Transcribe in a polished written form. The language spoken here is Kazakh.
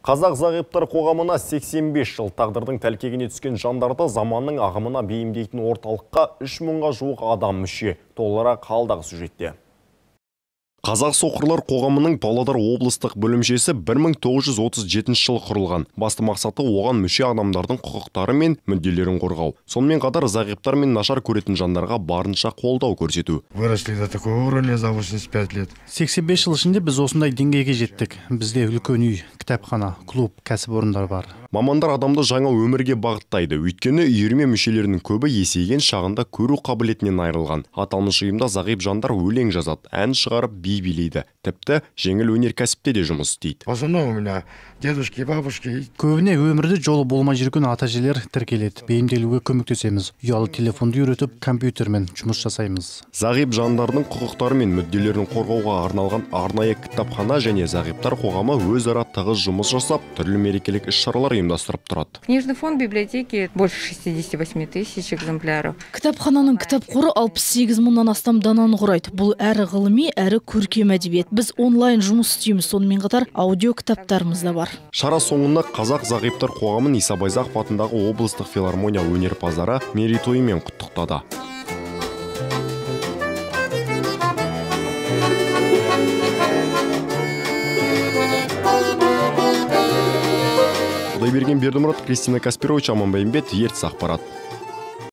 Қазақ зағиптар қоғамына 85 жыл. Тағдырдың тәлкегіне түскен жандарды заманның ағымына бейімдейтін орталыққа 3000-ға жуық адам мүше. Толығырақ алдағы сюжетте. Қазақ соқырлар қоғамының Павлодар облыстық бөлімшесі 1937 жылы құрылған. Басты мақсаты оған мүше адамдардың құқықтары мен мүдделерін қорғау. Сонымен қатар зағиптар мен нашар көретін жандарға барынша қолдау көрсету. Выросли до такого уровня за 85 лет. 85 жыл ішінде біз осындай деңгейге жеттік. Бізде үлкен үй, кітапхана, клуб, кәсіпорындар бар. Мамандар адамды жаңа өмірге бағыттайды. Өйткені үйірме мүшелерінің көбі есейген шағында көру қабілетінен айырылған. Аталмыш ұйымда зағип жандар өлең жазады, ән шығарып, би билейді. Тіпті жеңіл өнеркәсіпте де жұмыс істейді. В основном у меня дедушки и бабушки. Көбіне өмірде жолы болмай жүрген ата-әжелер тіркеледі. Бейімделуге көмектесеміз. Ұялы телефонды үйретіп, компьютермен жұмыс жасаймыз. Зағип жандардың құқықтары мен мүдделерін қорғауға арналған арнайы кітапхана және зағиптар қоғамы өзара тығыз жұмыс жасап, түрлі мерекелік іс-шаралар ұйымдастырып тұрады. Книжный фонд библиотеки больше 68 тысяч экземпляров. Кітапхананың кітап қоры 68 мыңнан астам дананы құрайды. Бұл әрі ғылыми, әрі көркем әдебиет. Біз онлайн жұмыс істейміз, сонымен қатар аудио кітаптарымыз да бар. Шара соңында Қазақ зағиптар қоғамын Иса Байзақов атындағы облыстық филармония өнерпаздары мерейтойымен құттықтады. Құдайберген Бердімұрат, Кристина Каспирович, Аман Баймбет, Ертіс ақпарат.